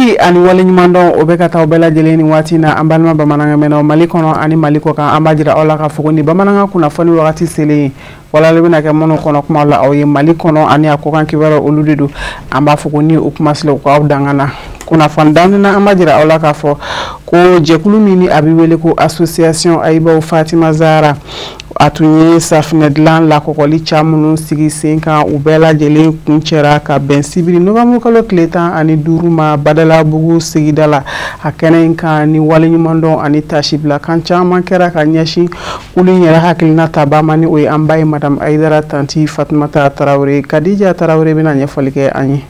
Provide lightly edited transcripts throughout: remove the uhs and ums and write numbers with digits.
Foli ani waleɲumandɔn o bɛ ka taa bɛɛ lajɛlen ni waati na an balima bamanankan mɛnnaw Mali kɔnɔ ani Mali kɔ kan. An b'a jira aw la k'a fɔ ko ni bamanankan kunnafoni wagati selen walali bɛna kɛ minnu kɔnɔ kuma la aw ye Mali kɔnɔ ani a kɔkan kibaruyaw olu de don. An b'a fɔ ko ni o kuma sera k'aw dangana kunnafoni daminɛ na, an b'a jira aw la k'a fɔ ko jɛkulu min ni a bɛ wele ko association Ayibaw Fatima Zahara, a tun ye safinɛ dilan lakɔkɔli ca minnu sigi sen kan, u bɛɛ lajɛlen kuncɛra ka bɛn sibiri nowanburu kalo tile 15 ma Badalabugu sigida la. A kɛnɛ in kan ni waleɲumandɔn ani tasibila kan caman kɛra ka ɲɛsin kulu in yɛrɛ hakilina tabaa ma, ni o ye an ba ye madame Ayidara Tanti Fatumata Tarawele. Kadija Tarawele bɛna ɲɛfɔli kɛ an ye.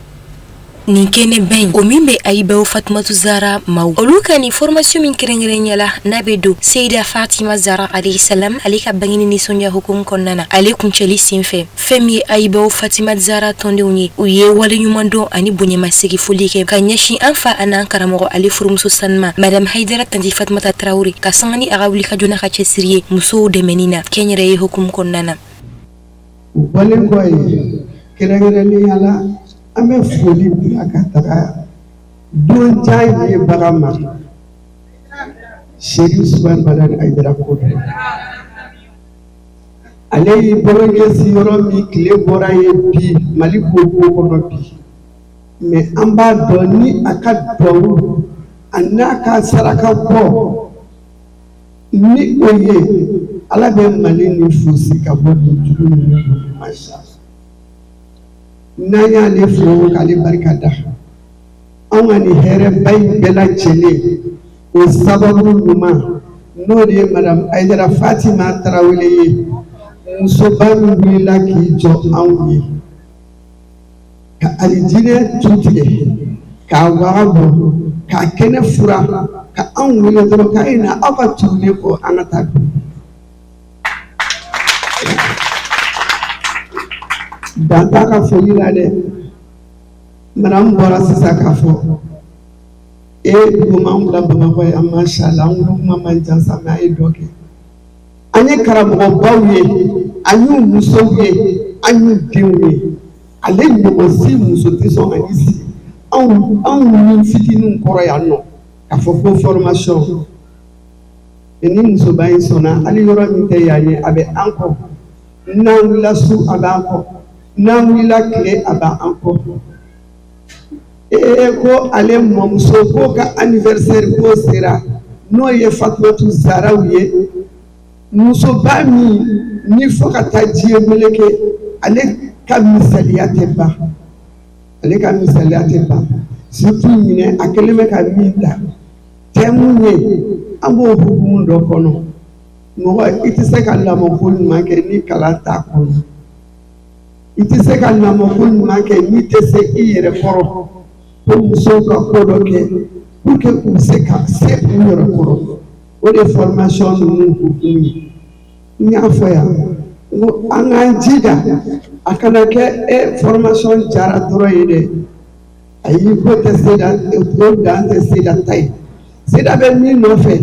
Nin kɛnɛba in o min bɛ Ayibaw Fatumatu Zahara maaw olu ka nin formation min kɛrɛnkɛrɛnya la n'a bɛ don Seyida Fatima Zahara alayhi salam ale ka bangeni nisɔndiya hukumu kɔnɔna na, ale kuncɛli senfɛ fɛn min ye Ayibaw Fatima Zahara tɔndenw ye, u ye waleɲumandɔn ani bonyamasegin foli kɛ ka ɲɛsin an fa an'an karamɔgɔ ale furumuso sanuma madame Hayidara Tanti Fatumata Tarawele ka sanga ni a ka wulikajɔ n'a ka cɛsiri ye musow dɛmɛni na kɛnyɛrɛye hukumu kɔnɔna na. U bɔlen kɔ yen kɛrɛnkɛrɛnnenya la, an bɛ foli bila ka taga don jan ye bagan ma Seyidu Usumani Madani Hayidara ko don. Ale y'i bolo ɲɛsin yɔrɔ min tile bɔra ye bi Mali ko kɔnɔ bi, mais an b'a dɔn ni a ka duwawu a n'a ka saraka bɔ ni o ye, Ala bɛ Mali ni fosi ka bɔ nin jugu ninnu bolo masha. N'an y'ale fo k'ale barika da, anw ka nin hɛrɛba in bɛɛ lajɛlen o sababu ɲuman n'o de ye madame Ayidara Fatima Tarawele ye, musoba min wulila k'i jɔ anw ye ka alijinɛ tu tigɛ k'a waga bɔ k'a kɛnɛ fura ka anw wele dɔrɔn k'a ye na aw ka tugu ne kɔ an ka taa dun. Dan t'a ka foli la dɛ, madame bɔra sisan k'a fɔ e dugu m'an bila Bamakɔ yan mashallah, an wolo kuma man jan sa mais an ye dɔ kɛ. An ye karamɔgɔbaw ye, an y'u musow ye, an y'u denw ye. Ale ɲɔgɔn si muso tɛ sɔn ka i sigi anw ni fitininw kɔrɔ yan nɔ k'a fɔ ko formation. Ni musoba in sɔnna hali yɔrɔ min tɛ yan ye, a bɛ an kɔ. N'an wulila su a b'an kɔ, n'an wulila tile a b'an kɔ. Ee ko ale mɔmuso k'o ka anniversaire ko sera, n'o ye Fatumatu Zaharaw ye, musoba min ni fo ka taa diɲɛ meleke ale ka misaliya tɛ ban, ale ka misaliya tɛ ban. Surtout ɲinɛ a kɛlen bɛ ka min ta thème ye, an b'o hukumu dɔ kɔnɔ. Mɔgɔ i tɛ se ka lamɔko ɲuman kɛ ni kalan t'a kɔnɔ, i tɛ se ka lamɔko ɲuman kɛ n'i tɛ se i yɛrɛ kɔrɔ. Ko musow ka ko dɔ kɛ pour que u bɛ se ka se u yɛrɛ kɔrɔ, o de formation ninnu hukumu ye. N y'a fɔ yan n ko an k'an jija a kana kɛ e formation jara dɔrɔn ye dɛ. Ayi, ko tɛ SEDA, o dan tɛ SEDA ta ye. SEDA bɛ min nɔfɛ,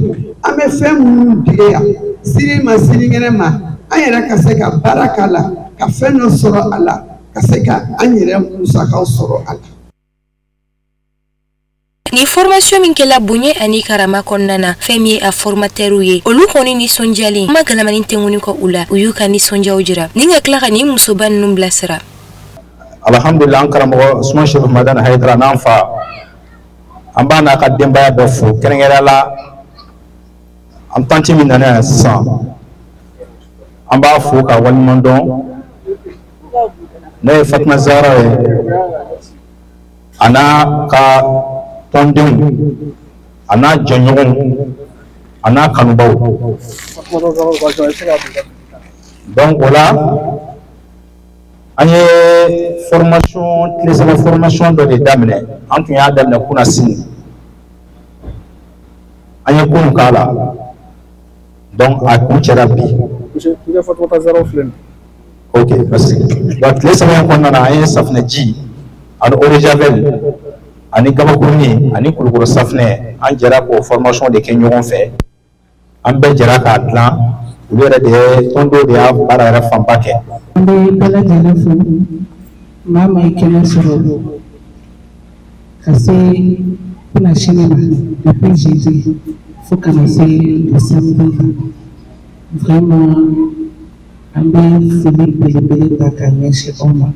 an bɛ fɛn minnu dege yan sini ma sinikɛnɛ ma, an yɛrɛ ka se ka baara k'a la, ka fɛn dɔ sɔrɔ a la, ka se ka an yɛrɛ musakaw sɔrɔ a la. Ni formation min kɛla bonya ani karama kɔnɔna na, fɛn min ye a formateurw ye, olu kɔni nisɔndiyalen kuma galamani tɛŋuni kɔ u la, u y'u ka nisɔndiyaw jira ni ka tila ka nin musoba ninnu bilasira. Alhamdulillah, an karamɔgɔ Usman Seyidu Madani Hayidara n'an fa, an b'a n'a ka denbaya bɛɛ fo kɛrɛnkɛrɛnnenya la. An tanti min nana yan sisan, an b'a fo ka waleɲuman dɔn, n'o ye Fatima Zahara ye, a n'a ka tɔndenw, a n'a jɛɲɔgɔnw, a n'a kanubaw. Donc o la an ye formation tile saba formation dɔ de daminɛ. An tun y'a daminɛ kunasini, an ye kunun k'a la, donc a kuncɛra bi. Ok, merci. Donc tile saba in kɔnɔna na, an ye safunɛji ani eau de javel ani gabakurunin ani kulukoro safunɛ, an jɛra k'o formation de kɛ ɲɔgɔn fɛ. An bɛɛ jɛra k'a dilan, olu yɛrɛ de ye tɔndenw de y'a baara yɛrɛ fanba kɛ. An bɛ bɛɛ lajɛlen fo, maa ma ye kɛnɛ sɔrɔ ka se Kunasini ma, depuis jeudi fo ka na se le samedi, vraiment an bɛ foli belebele ta ka ɲɛsin aw ma.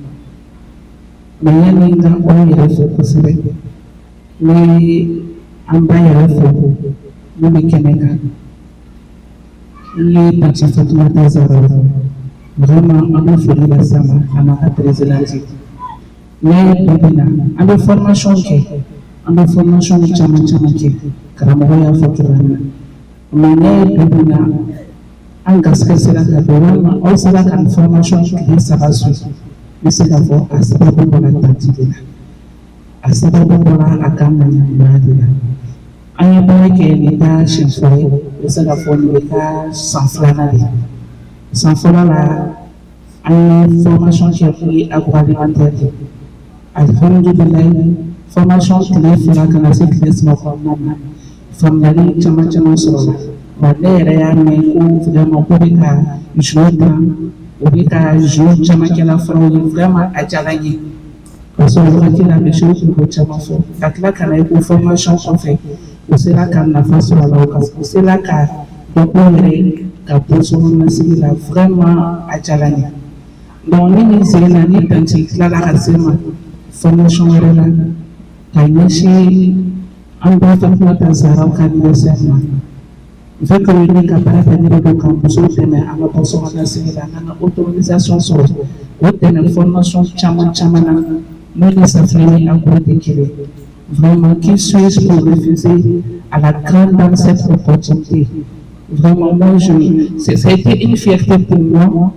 Mais yanni n ka aw yɛrɛ fo kosɛbɛ, n bɛ an ba yɛrɛ fo mun bɛ kɛnɛ kan. N ye Tantie Fatumata Zara, vraiment an bɛ foli lase a ma, a n'a ka présidente. Ne bi bi na, an bɛ formation kɛ, an bɛ formation caman caman kɛ, karamɔgɔ y'a fɔ cogoya min na. Mais ne bi bi na, an garisɛgɛ sera ka don walima aw sera ka nin formation tile 3 suivre, n bɛ se k'a fɔ a sababu bɔra tantie de la, a sababu bɔra a ka ŋaniya de la. An ye baara kɛ, nin t'a siɲɛ fɔlɔ ye, n bɛ se k'a fɔ nin bɛ taa san 2nan de ye. San fɔlɔ la, an ye formation kɛ mun ye agroalimentaire ye. Alihamudulilayi, formation tile 2 ka na se tile 3 kɔnɔna na, faamuyali caman caman sɔrɔla. Wa ne yɛrɛ y'a mɛn ko vraiment ko bɛ ka jus dilan, o bɛ ka jus caman kɛla furaw ye. Vraiment a diyara n ye, parce que o wagati la monsieur tun b'o caman fɔ. Ka tila ka na ye ko formation kɔfɛ, u sera ka nafa sɔrɔ a la, u sera ka dɔ k'u yɛrɛ ye ka bɔ sokɔnɔsigi la. Vraiment a diyara n ye. Donc ne ni sen na ni tantie tilala ka se ma formation wɛrɛ la ka ɲɛsin an ba Fatumata Zaraw ka anniversaire ma. Vu que ne ka baara bɛnnen don ka musow dɛmɛ an ka bɔ sokɔnɔsigi la, an ka autonomisation sɔrɔ, o dɛmɛ formation caman caman na mun ni safunɛ ni agro tɛ kelen. Vraiment, qui suis-je pour refuser à la grande dame cette opportunité? Vraiment, moi, ça a été une fierté pour moi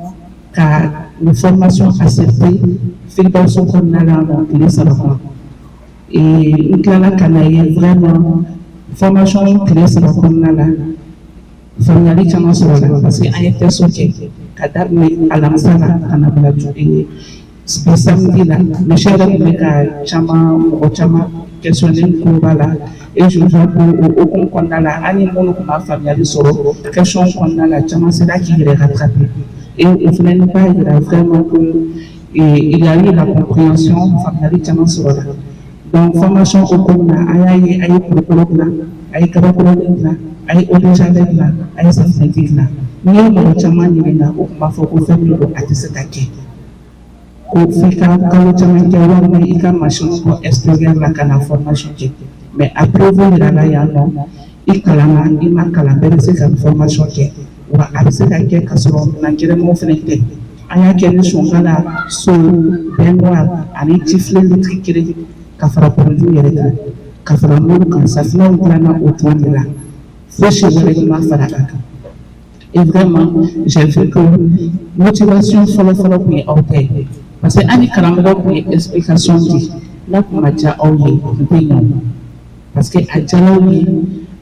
ka une formation acceptée Firdawusu kɔnɔna la tile 3 kɔnɔ. Et n tilala ka na ye vraiment formation tile 3 kɔnɔna la, faamuyali caman sɔrɔla, parce que an ye test kɛ ka daminɛ alamisa la ka na bila bi samedi la. Monsieur yɛrɛ tun bɛ ka caman, mɔgɔ caman questionner tulo b'a la. Et je vois que o hokumu kɔnɔna la, hali minnu tun ma faamuyali sɔrɔ question kɔnɔna la, caman sera k'i yɛrɛ rattraper. Et o fana b'a yira vraiment que il y a eu la compréhension, faamuyali caman sɔrɔla. Donc formation hokumu na, an y'a ye a ye kulukoro dilan, a ye kabakoronin dilan, a ye eau de javel dilan, a ye safunɛji dilan. N'i ye mɔgɔ caman ɲininka, o tun b'a fɔ ko fɛn min don, a tɛ se ka kɛ, ko f'i ka kalo caman kɛ walima i ka machine bɔ extérieur la ka na formation kɛ. Mais a preuve yirala yan nɔ, i kalanna, i ma kalan, bɛɛ bɛ se ka formation kɛ. Wa a bɛ se ka kɛ ka sɔrɔ minɛn gɛlɛnmanw fana tɛ. An y'a kɛ ni sonkala so, baignoire ani jifilen litiri 1, ka fara produit yɛrɛ kan, ka fara muru kan. Safunɛw dilanna o cogo de la, fosi wɛrɛ ma fara a kan. Et vraiment, j'ai vu que motivation fɔlɔ-fɔlɔ tun ye aw ta ye, parce que hali karamɔgɔ tun ye explication di, n'a tun ma diya aw ye, o tun tɛ ɲɛ o, parce que a diyara aw ye.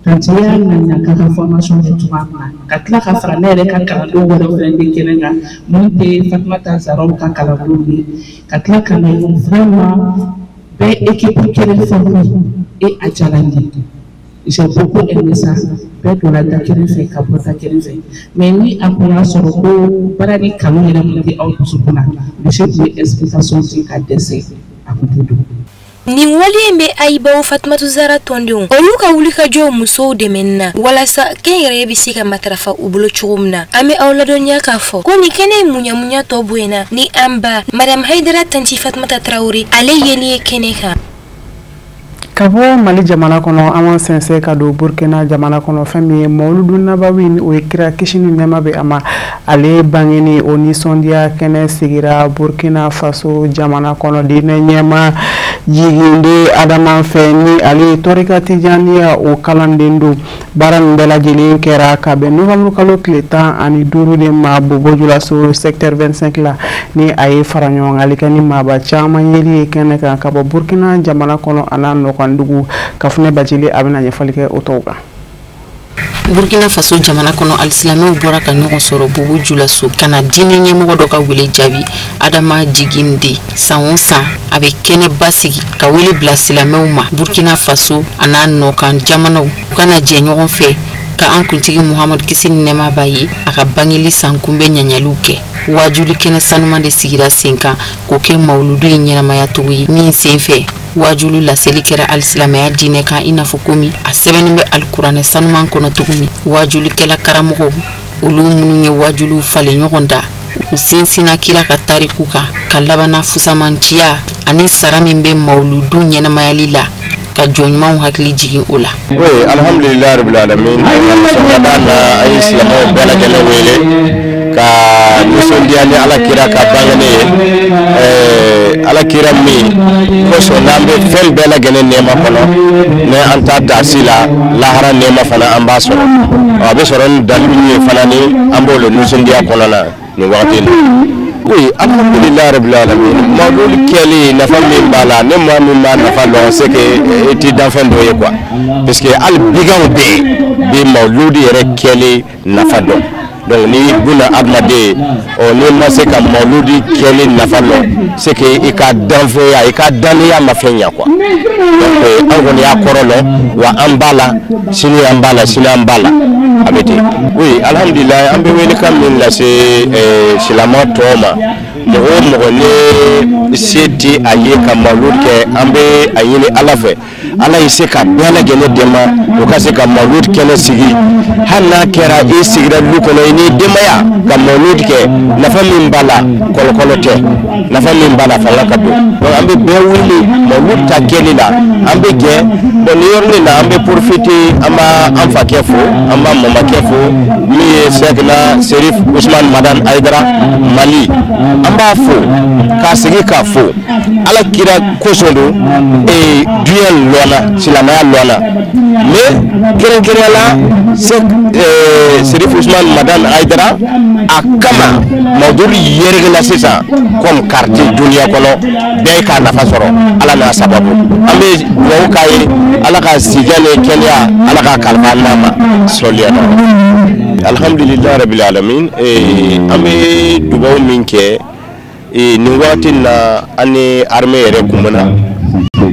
Tantie y'a ŋaniya k'a ka formation kɛ cogoya min na, ka tila ka fara ne yɛrɛ ka kalandenw wɛrɛw fɛnɛ bɛ kɛnɛ kan mun tɛ Fatumata Zaraw ka kalandenw ye, ka tila ka na ye vraiment bɛɛ équipe kelen formé. Et a diyara n ye, j'ai beaucoup aimé ça. Bɛɛ donna da kelen fɛ ka bɔ da kelen fɛ. Mais ni a kun y'a sɔrɔ ko baara ni kanu yɛrɛ mun tɛ aw dusukun na, monsieur tun bɛ explication di ka dɛsɛ, a kun tɛ don. Nin wale in bɛ Ayibaw Fatumatu Zara tɔndenw olu ka wulikajɔw musow dɛmɛni na walasa kɛnyɛrɛye bɛ se ka matarafa u bolo cogo min na. An bɛ aw ladɔnniya k'a fɔ ko nin kɛnɛ in muɲamuɲa tɔ bonyana ni an ba Madame Hayidara Tanti Fatumata Tarawele ale yeli ye kɛnɛ kan. Ka bɔ Mali jamana kɔnɔ, an b'an sɛnsɛn ka don Burkina jamana kɔnɔ. Fɛn min ye Mawuludu Nabawi, o ye kira kisi ni nɛɛma bɛ a ma, ale bangeni o nisɔndiya kɛnɛ sigira Burkina Faso jamana kɔnɔ diinɛ ɲɛma Jiginde Adama fɛ, ni ale ye tɔrika Tijaniya o kalanden don. Baara nin bɛɛ lajɛlen kɛra ka bɛn novembre kalo tile 15 de ma Bobo Julaso secteur 25 la, ni a ye fara ɲɔgɔngali kɛ ni maaba caman yeli ye kɛnɛ kan ka bɔ Burkina jamana kɔnɔ a n'a nɔkandugu. Kafunɛ Bacili a bɛna ɲɛfɔli kɛ o tɔw kan. Burkina Faso jamana kɔnɔ, alisilamɛw bɔra ka ɲɔgɔn sɔrɔ Bobo Julaso ka na diinɛ ɲɛmɔgɔ dɔ ka wele jaabi, Adama Jiginde. San o san, a bɛ kɛnɛba sigi ka wele bila silamɛw ma Burkina Faso a n'a nɔkan jamanaw, u kana jɛ ɲɔgɔn fɛ ka an kuntigi Muhamadu kisi ni nɛɛma b'a ye a ka bangeli san kunbɛn ɲaɲaliw kɛ. Wajuli kɛnɛ sanuman de sigira sen kan k'o kɛ mawuludu in ɲɛnamaya cogo ye min sen fɛ. Waajulu laseli kɛra alisilamɛya diinɛ kan i n'a fɔ komi a sɛbɛnnen bɛ alikuranɛ sanuman kɔnɔ cogo min. Waajulikɛla karamɔgɔw olu minnu ye waajuliw falen ɲɔgɔn da, u sinsinna kira ka tariku kan ka labanna fusamantiya ani sara min bɛ mawuludu ɲɛnamayali la ka jɔn ɲumanw hakili jigin o la. Oui, alhamdulilayi rabbil alamin. Sɔgɔmada na an ye silamɛw bɛɛ lajɛlen wele ka nisɔndiya ni Ala kira ka bangene ye, Ala kira min kosɔn n'an bɛ fɛn bɛɛ lajɛlen nɛɛma kɔnɔ, ni an t'a taasi la lahara nɛɛma fana an b'a sɔrɔ. A bɛ sɔrɔ ni dalilu ye fana ni an b'o le nisɔndiya kɔnɔ na nin wagati in na. Oui, alhamdulilayi rabbil alamin. Mawlud kɛli nafa min b'a la, ne maa min b'a nafa dɔn, c'est que i t'i danfɛn dɔ ye quoi, parce que hali biganw bɛ yen bi mawlud yɛrɛ kɛli nafa dɔn. Donc ni buna adamaden ɔ n'i ma se ka mawludi kɛli nafa dɔn, c'est que i ka danfɛnya, i ka dannaya ma fɛn ɲɛ quoi. Donc an kɔni y'a kɔrɔ lɔn, wa an b'a la sini, an b'a la sini, an b'a la a bɛ ten. Oui, alhamdulilayi, an bɛ welekan min lase silamɛ tɔw ma, mɔgɔ o mɔgɔ ni se tɛ a ye ka mawlud kɛ, an bɛ a ɲini Ala fɛ, Ala ye se ka bɛɛ lajɛlen dɛmɛ o ka se ka mawlud kɛnɛ sigi. Hali n'a kɛra i sigira du kɔnɔ i n'i denbaya ka mawlud kɛ, nafa min b'a la kɔlɔkɔlɔ tɛ, nafa min b'a la fanga ka bon. Donc an bɛ bɛɛ wele mawlud ta kɛli la, an bɛ jɛ. Bon, nin yɔrɔnin na an bɛ profiter, an b'a an fakɛ fo, an b'a mamakɛ fo min ye Sɛkina Serif Usman Madan Ayidara Mali, an b'a fo k'a segin k'a fo Ala kira kosɔn don diɲɛ lɔnna, silamɛya lɔnna, mais kɛrɛnkɛrɛnya la Serif Usman Madan Ayidara a kama mawlud yɛrɛkɛla sisan comme quartier duniya kɔnɔ bɛɛ k'a nafa sɔrɔ Ala n'a sababu. An bɛ dugawu k'a ye, Ala ka sijan ni kɛnɛya Ala ka kalifa n'a ma sɔliya. Alhamdulilayi rabbil alamin. An bɛ dugawu min kɛ nin waati in na, an ni armée yɛrɛ kunbɛnna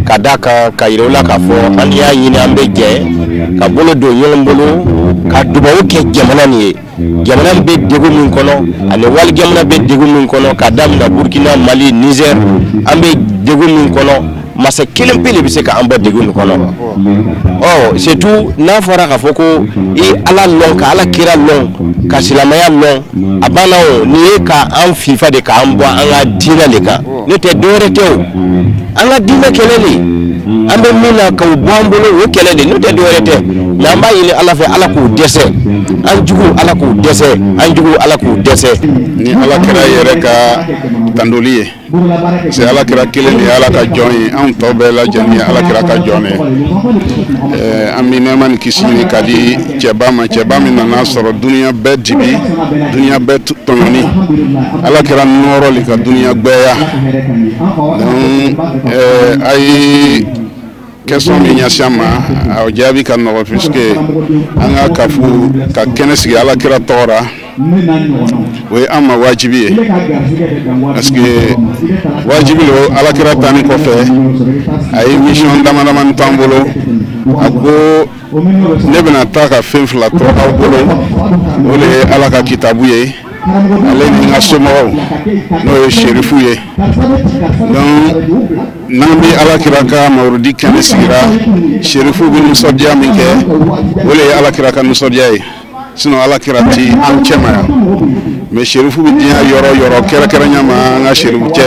ka d'a kan ka yira u la k'a fɔ an y'a ɲini an bɛ jɛ ka bolo don ɲɔgɔn bolo ka dugawu kɛ jamana nin ye. Jamana bɛ degun min kɔnɔ ani wali jamana bɛ degun min kɔnɔ, ka daminɛ Burkina, Mali, Niger, an bɛ degun min kɔnɔ, masa kelen pe de bɛ se k'an bɔ degun nin kɔnɔ. Ɔ surtout n'a fɔra k'a fɔ ko i Ala lɔn, ka Ala kira lɔn, ka silamɛya lɔn, a banna o. Nin ye ka an fifa de k'an bɔ an ka diinɛ de kan, n'o tɛ dɔwɛrɛ tɛ o. An ka diinɛ kɛlɛ de an bɛ min na k'o bɔ an bolo, o kɛlɛ de, n'o tɛ dɔwɛrɛ tɛ. Mais an b'a ɲini Ala fɛ, Ala k'u dɛsɛ an jugu, Ala k'u dɛsɛ an jugu, Ala k'u dɛsɛ. Ni Ala kɛra yɛrɛ ka tandoli ye, c'est Ala kira kelen de ye Ala ka jɔn ye, anw tɔ bɛɛ lajɛlen ye Ala kira ka jɔn ye. An bɛ nɛɛma ni kisi ɲini ka di cɛba ma, cɛba min nana sɔrɔ duniya bɛɛ dibi, duniya bɛɛ tɔɲɔni, Ala kira nɔɔrɔ le ka duniya gbɛya. Donc a ye question min ɲɛsin an ma, o jaabi ka nɔgɔ, puisque an ka kafu ka kɛnɛ sigi Ala kira tɔgɔ la, o ye an ma wajibi ye, parce que wajibi lo. Ala kira tanni kɔfɛ, a ye mission dama damani t'an bolo. A ko ne bɛna taa ka fɛn fila to aw bolo, o de ye Ala ka kitabu ye, ale ni n ka somɔgɔw, n'o ye serifu ye. Donc n'an bɛ Ala kira ka mawurudi kɛnɛ sigira, serifu bɛ nisɔndiya min kɛ, o de ye Ala kira ka nisɔndiya ye. Sinon Ala kira ti an cɛma yan, mais serifu bɛ diɲɛ yɔrɔ yɔrɔ, kɛrɛnkɛrɛnya ma an ka serifu cɛ,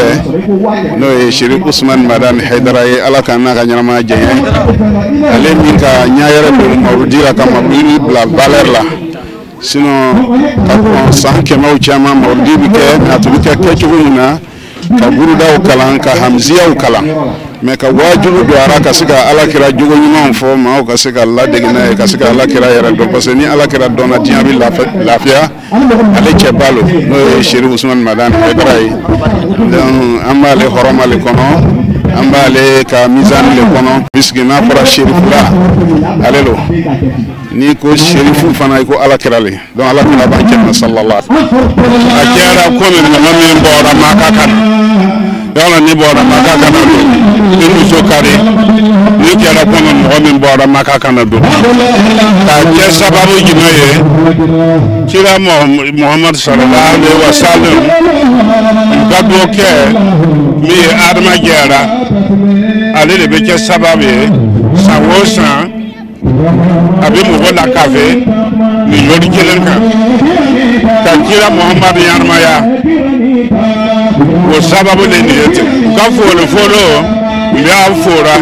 n'o ye Serif Usman Madani Hayidara ye, Ala k'an n'a ka ɲɛnamaya jɛɲɛ, ale min ka ɲɛ yɛrɛ don mawurudi la ka mawurudi bila valeur la. Sinon ka kɔn san kɛmɛw caman, mawurudi bɛ kɛ, mais a tun bɛ kɛ kɛcogo min na, ka burudaw kalan, ka hamziyaw kalan, mais ka wajibi don a ra ka se ka Ala kira jogo ɲumanw fɔ maaw ka se ka ladege n'a ye, ka se ka Ala kira yɛrɛ dɔn, parce que ni Ala kira dɔnna, diɲɛ bɛ lafiya. Ale cɛba lo, n'o ye Serif Usman Madani Hayidara ye. Donc an b'ale hɔrɔma le kɔnɔ, an b'ale ka mizani le kɔnɔ, puisque n'a fɔra serifula, ale lo. N'i ko serifu fana, i ko Ala kira le. Donc Ala kira b'an cɛ sallallahu. A kɛra komi mɔgɔ min bɔra Maka ka na, yɔrɔ ni bɔra Maka ka na don ni muso kari, ni kɛra komi mɔgɔ min bɔra Maka ka na don. K'a kɛ sababu jumɛn ye? Kira Muhamadu sallallahu alaihi wa sallam ka dɔ kɛ min ye Adama jɛra. Ale de bɛ kɛ sababu ye san o san a bɛ mɔgɔ lakafe nin yɔrɔ kelen kan ka kira Muhamadu ɲɛnamaya, o sababu de nin ye ten. U ka foli fɔlɔ u y'aw fora,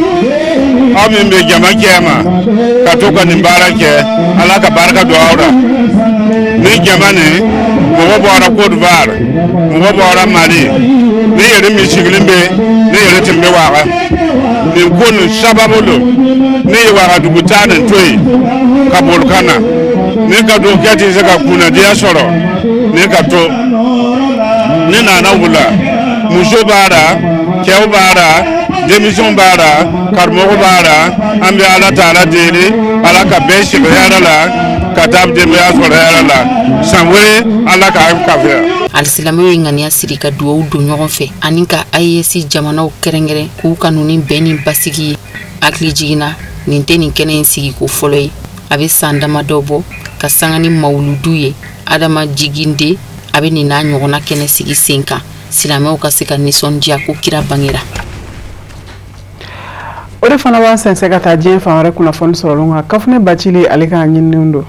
aw min bɛ jama cɛma ka to ka nin baara kɛ, Ala ka barika don aw la. Ni jama nin mɔgɔ bɔra Côte d'Ivoire, mɔgɔ bɔra Mali, ne yɛrɛ min sigilen bɛ, ne yɛrɛ tun bɛ Waga. Nin ko nin sababu don ne ye Wagadugu taa nin to yen ka boli ka na. Ne ka don kɛ tɛ se ka kunnadiya sɔrɔ, ne ka to ne nana wula, muso b'a la, cɛw b'a la, denmisɛnw b'a la, karamɔgɔ b'a la. An bɛ Ala taala deli, Ala ka bɛɛ sigi hɛrɛ la, ka taa denbaya sɔrɔ hɛrɛ la. San wɛrɛ Ala k'an kafiya. Alisilamɛw ye ŋaniya siri ka duwawu don ɲɔgɔn fɛ ani ka AES jamanaw kɛrɛnkɛrɛn k'u kanu ni bɛn ni basigi ye. Hakili jiginna nin tɛ nin kɛnɛ in sigiko fɔlɔ ye, a bɛ san damadɔ bɔ ka sanga ni mawuludu ye. Adama Jiginde a bɛ nin n'a ɲɔgɔnna kɛnɛ sigi sen kan silamɛw ka se ka nisɔndiya ko kira bangera. O de fana b'an sɛnsɛn ka taa diɲɛ fan wɛrɛ kunnafoni sɔrɔlenw kan. Kafunɛ Bacili ale ka ɲininiw don.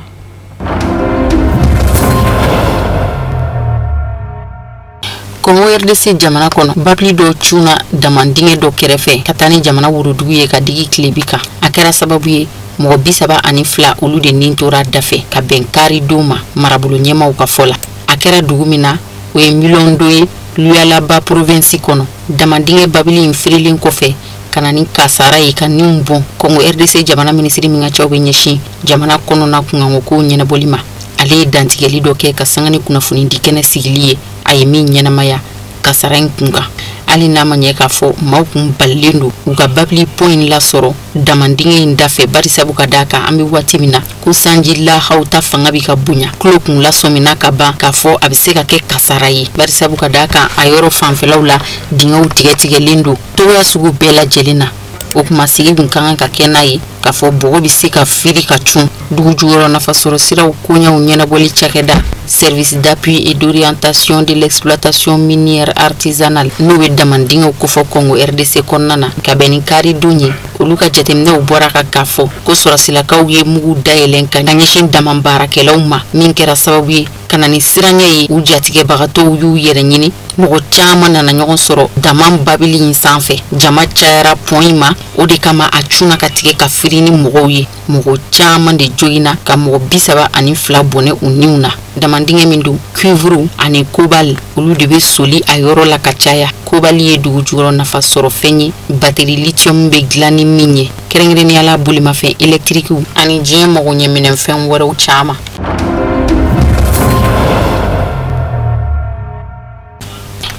Kongo RDC jamana kɔnɔ, babili dɔ cunna damandingɛ dɔ kɛrɛfɛ ka taa ni jamana worodugu ye ka digi tilebi kan. A kɛra sababu ye mɔgɔ 32 olu de nin tora dafɛ ka bɛn kari don ma marabolo ɲɛmaw ka fɔ la. A kɛra dugu min na, o ye Milɔndo ye Lualaba province kɔnɔ. Damandingɛ babili in feerelen kɔfɛ ka na ni kasara ye ka niw bɔn. Kongo RDC jamana minisiri min ka cɛw bɛ ɲɛsin jamana kɔnɔna kunkanko kow ɲɛnabɔli ma, ale ye dantigɛli dɔ kɛ ka sanga ni kunnafoni di kɛnɛ sigili ye a ye min ɲɛnamaya kasara in kun kan. Hali n'a ma ɲɛ k'a fɔ maaw kun balilen don u ka babili pɔn in lasɔrɔ damandingɛ in dafɛ, barisabu ka d'a kan an bɛ waati min na ko sanji lahaw ta fanga bɛ ka bonya, tulo kun lasɔmina ka ban k'a fɔ a bɛ se ka kɛ kasara ye, barisabu ka d'a kan a yɔrɔ fanfɛlaw la dingɛw tigɛtigɛlen don togoya sugu bɛɛ lajɛlen na. O kuma sigi kun ka kan ka kɛ n'a ye k'a fɔ bɔgɔ bɛ se ka firi ka cun. Dugu jukɔrɔ nafasɔrɔ siraw koɲɛw ɲɛnabɔli cakɛda service d'appui et d'orientation de l'exploitation minière artisanale n'o bɛ damandingɛw kofɔ Kongo RDC kɔnɔna na ka bɛn ni kari don ye, olu ka jateminɛw bɔra ka k'a fɔ ko sɔrɔsilakaw ye mugu dayɛlɛn ka ɲɛsin dama baarakɛlaw ma, min kɛra sababu ye ka na ni siranɲɛ ye. U jatigɛbagatɔw y'u yɛrɛ ɲini, mɔgɔ caman nana ɲɔgɔn sɔrɔ dama babili in sanfɛ. Jama cayara pɔn in ma, o de kama a cunna ka tigɛ ka firi ni mɔgɔw ye. Mɔgɔ caman de joginna ka mɔgɔ 32 bɔnɛ u niw na. Damandingɛ min don, cuivre ani cobalt olu de bɛ soli a yɔrɔ la ka caya. Cobalt ye dugu jukɔrɔ nafa sɔrɔ fɛn ye, bateri lithium bɛ dilan ni min ye, kɛrɛnkɛrɛnnenya la bolimafɛn électrique ani diɲɛ magoɲɛminɛnfɛn wɛrɛw caman.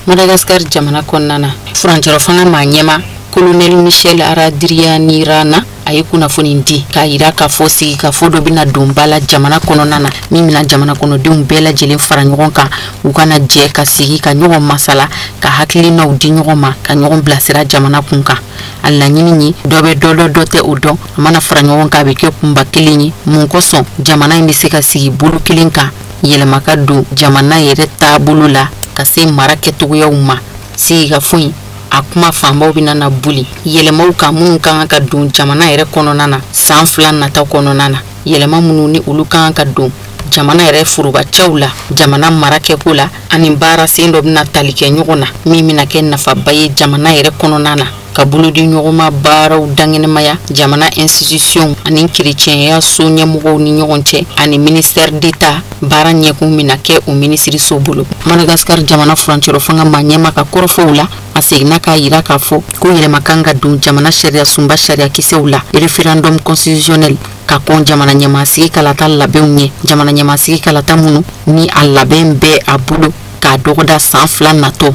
Madagascar jamana kɔnɔna na, furancɛrɔ fanga maa ɲɛma Colonel Michel Randrianirina a ye kunnafoni di k'a yira k'a fɔ sigikafɔ dɔ bɛna don ba la jamana kɔnɔna na min bɛna jamana kɔnɔdenw bɛɛ lajɛlen fara ɲɔgɔn kan, u kana jɛ ka sigi ka ɲɔgɔn masala, ka hakilinaw di ɲɔgɔn ma, ka ɲɔgɔn bilasira jamana kun kan. A laɲini ye dɔ bɛ dɔ dɔn dɔ tɛ o dɔn, a mana fara ɲɔgɔn kan a bɛ kɛ kunba kelen ye. Mun kosɔn jamana in bɛ se ka sigi bolo kelen kan, yɛlɛma ka don jamana yɛrɛ taabolo la ka se mara kɛcogoyaw ma. Sigikafɔ in a kuma fanbaw bɛna na boli yɛlɛmaw kan minnu ka kan ka don jamana yɛrɛ kɔnɔna na san 2 nata kɔnɔna na, yɛlɛma minnu ni olu ka kan ka don jamana yɛrɛ forobacɛw la, jamana mara kɛko la, ani baara sen dɔ bɛna tali kɛ ɲɔgɔn na min bɛna kɛ nafaba ye jamana yɛrɛ kɔnɔna na, ka bolodi ɲɔgɔnma baaraw dankɛnɛmaya jamana institution ani kerecɛnya so ɲɛmɔgɔw ni ɲɔgɔn cɛ ani ministère d'État baara ɲɛkun bɛna kɛ o minisiriso bolo. Madagascar jamana furancɛrɔ fanga maa ɲɛma ka kɔrɔfɔw la, a seginna k'a yira k'a fɔ ko yɛlɛma kan ka don jamana sariya sunba sariyakisɛw la, référendum constitutionnel ka kɔn jamana ɲɛmaasigi kalata labɛnw ɲɛ, jamana ɲɛmaasigi kalata minnu ni a labɛn bɛ a bolo k'a dɔgɔda san 2 natɔ,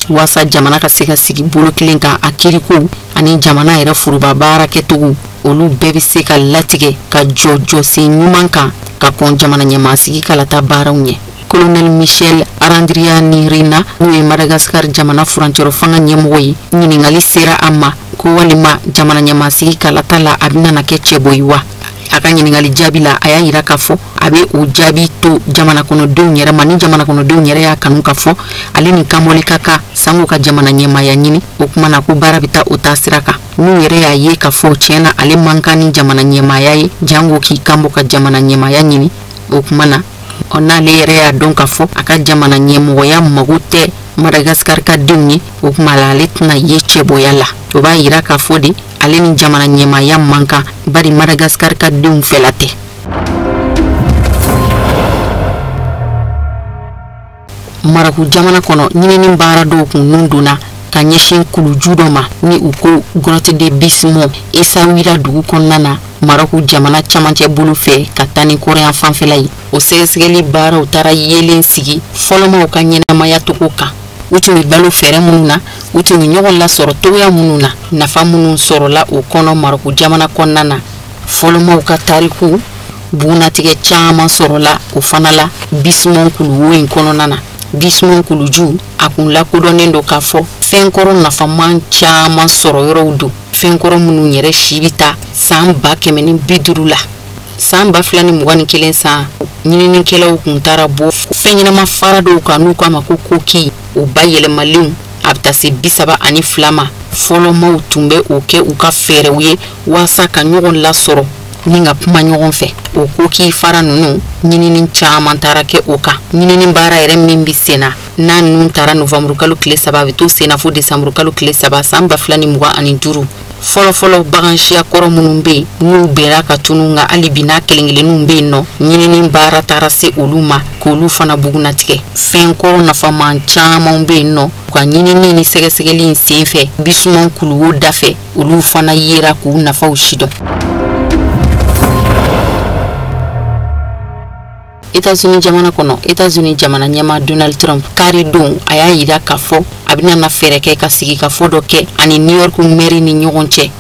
waasa jamana ka se ka sigi bolo kelen kan. A kiriko ani jamana yɛrɛ foroba baara kɛcogo olu bɛɛ bɛ se ka latigɛ ka jɔ jɔsen ɲuman kan ka kɔn jamana ɲɛmaasigi kalata baaraw ɲɛ. Colonel Michel Randrianirina n'o ye Madagascar jamana furancɛrɔ fanga ɲɛmɔgɔ ye, ɲininkali sera a ma ko walima jamana ɲɛmaasigi kalata la a bɛna na kɛ cɛbɔ ye wa? A A ka ɲininkali jaabi la, a y'a yira k'a fɔ a bɛ o jaabi to jamana kɔnɔdenw yɛrɛ ma, ni jamana kɔnɔdenw yɛrɛ y'a kanu k'a fɔ ale ni kanbɔli ka kan sango ka jamana ɲɛmaaya ɲini. O kuma na ko baara bɛ taa o taasira kan. N'u yɛrɛ y'a ye k'a fɔ tiɲɛ na ale man kan ni jamana ɲɛmaaya ye, jango k'i kanbɔ ka jamana ɲɛmaaya ɲini. O kuma na n'ale yɛrɛ y'a dɔn k'a fɔ a ka jamana ɲɛmɔgɔya mago tɛ Madagascar ka denw ye, o kuma la ale tɛna ye cɛbɔya la. O b'a yira k'a fɔ de ale ni jamana ɲɛmaaya man kan, bari Madagascar ka denw fɛla tɛ. Maraku jamana kɔnɔ, ɲinini baara dɔw kun nun donna ka ɲɛsin kuluju dɔ ma ni u ko grotte de Bismon, Essaouira dugu kɔnɔna na, Maraku jamana camancɛ bolo fɛ ka taa ni kɔrɔyan fanfɛla ye. O sɛgɛsɛgɛli baaraw taara yeelen sigi fɔlɔmaw ka ɲɛnamaya togo kan. U tun bɛ balo fɛɛrɛ minnu na, u tun bɛ ɲɔgɔn lasɔrɔ togoya minnu na, nafa minnu sɔrɔla o kɔnɔ Maraku jamana kɔnɔna na. Fɔlɔmaw ka tariku bugunnatigɛ caman sɔrɔla o fana la Bismon kuluwo in kɔnɔna na. Bismon kuluju a kun lakodɔnnen don k'a fɔ fɛnkɔrɔ nafaman caman sɔrɔ yɔrɔw don, fɛnkɔrɔ minnu yɛrɛ si bɛ taa san 150 la. San 2021 san, ɲininikɛlaw kun taara bɔ fɛn ɲɛnama fara dɔw kan n'u k'a ma ko koki, o bayɛlɛmalenw a bɛ taa se 32 ma. Fɔlɔmaw tun bɛ o kɛ u ka fɛɛrɛw ye walasa ka ɲɔgɔn lasɔrɔ ni ka kuma ɲɔgɔn fɛ. O koki fara ninnu ɲinini caman taara kɛ o kan. Ɲinini baara yɛrɛ min bɛ sen na, n'a ninnu taara novanburu kalo tile 3, a bɛ to sen na fo desanburu kalo tile 3 san 2025. Fɔlɔfɔlɔ bagan siya kɔrɔ minnu bɛ yen n'u bɛnna ka tunu, nka hali bi n'a kelen kelenninw bɛ yen nɔ, ɲinini baara taara se olu ma k'olu fana bugunnatigɛ. Fɛnkɔrɔ nafaman caman bɛ yen nɔ, u ka ɲinini ni sɛgɛsɛgɛli in sen fɛ Bismon kuluwo dafɛ, olu fana yera k'u nafaw sidɔn. États-Unis jamana kɔnɔ, États-Unis jamana ɲɛmaa Donald Trump kari don a y'a yira k'a fɔ a bɛna na fɛɛrɛ kɛ ka sigikafɔ dɔ kɛ ani New York maire ni ɲɔgɔn cɛ,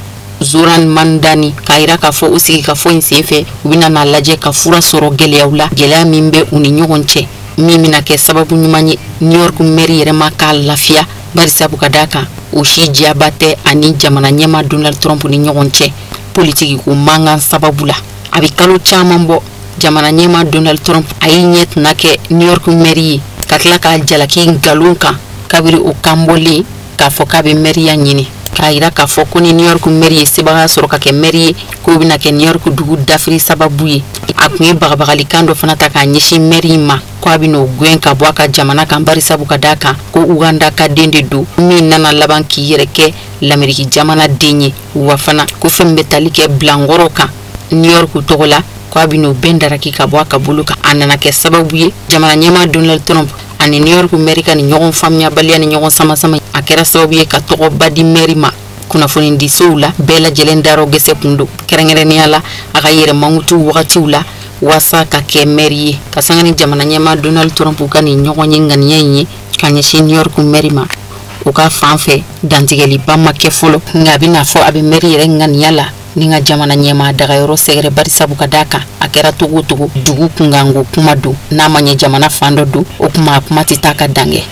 Zoran Mamdani, k'a yira k'a fɔ o sigikafɔ in senfɛ u bɛna n'a lajɛ ka fura sɔrɔ gɛlɛyaw la, gɛlɛya min bɛ u ni ɲɔgɔn cɛ, min bɛna kɛ sababu ɲuman ye New York maire yɛrɛ ma k'a lafiya, bari sabu ka d'a kan o si diyaba tɛ ani jamana ɲɛmaa Donald Trump ni ɲɔgɔn cɛ politiki ko mankan sababu la. A bɛ kalo caman bɔ jamana ɲɛmaa Donald Trump a y'i ɲɛ tɛna kɛ New York maire ye ka tila k'a jalaki nkalon kan kabiri o kanbɔlen k'a fɔ k'a bɛ maire ɲini, k'a yira k'a fɔ ko ni New York maire ye sebagaya sɔrɔ ka kɛ maire ye, k'o bɛna kɛ New York dugu dafiri sababu ye. A tun ye bagabagalikan dɔ fana ta k'a ɲɛsin maire in ma ko a bɛn'o gɛn ka bɔ a ka jamana kan, bari sabu ka d'a kan ko Uganda ka den de don min nana laban k'i yɛrɛ kɛ Lameriki jamana den ye, wa fana ko fɛn bɛ tali kɛ bilankɔrɔ kan New York tɔgɔ la, ko a bɛn'o bɛn daraki ka bɔ a ka bolo kan. A nana kɛ sababu ye jamana ɲɛmaa Donald Trump ani New York maire ka ni ɲɔgɔn faamuyabaliya ni ɲɔgɔn sama-sama, a kɛra sababu ye ka tɔgɔba di maire ma kunnafonidisow la bɛɛ lajɛlen darɔ gɛsɛ kun don, kɛrɛnkɛrɛnnenya la a ka yɛrɛ mankutu wagatiw la walasa ka kɛ maire ye. Ka sanga ni jamana ɲɛmaa Donald Trump ka nin ɲɔgɔn ye ŋaniya in ye ka ɲɛsin New York maire ma, o ka fan fɛ dantigɛliba ma kɛ fɔlɔ, nka a bɛna fɔ a bɛ maire yɛrɛ ŋaniya la ni ka jamana ɲɛmaa dagayɔrɔ sɛgɛrɛ, bari sabu ka d'a kan a kɛra togo togo dugu kunkanko kuma don, n'a ma ɲɛ jamana fan dɔ don, o kuma a kuma tɛ taa ka dan kɛ.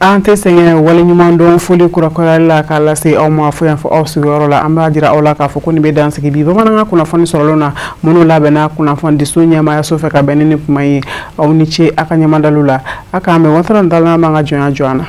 An tɛ sɛgɛn waleɲuman dɔn foli kurakurayali la k'a lase aw ma fo yan fɔ aw sigiyɔrɔ la. An b'a jira aw la k'a fɔ ko nin bɛ dan sigi bi bamanankan kunnafoni sɔrɔlenw na minnu labɛnna kunnafonidiso ɲɛmaayaso fɛ ka bɛn ni nin kuma ye. Aw ni ce a ka ɲɛmadalu la, a k'an bɛn waati dɔ la n'an b'an ka jɔnya jɔ an na.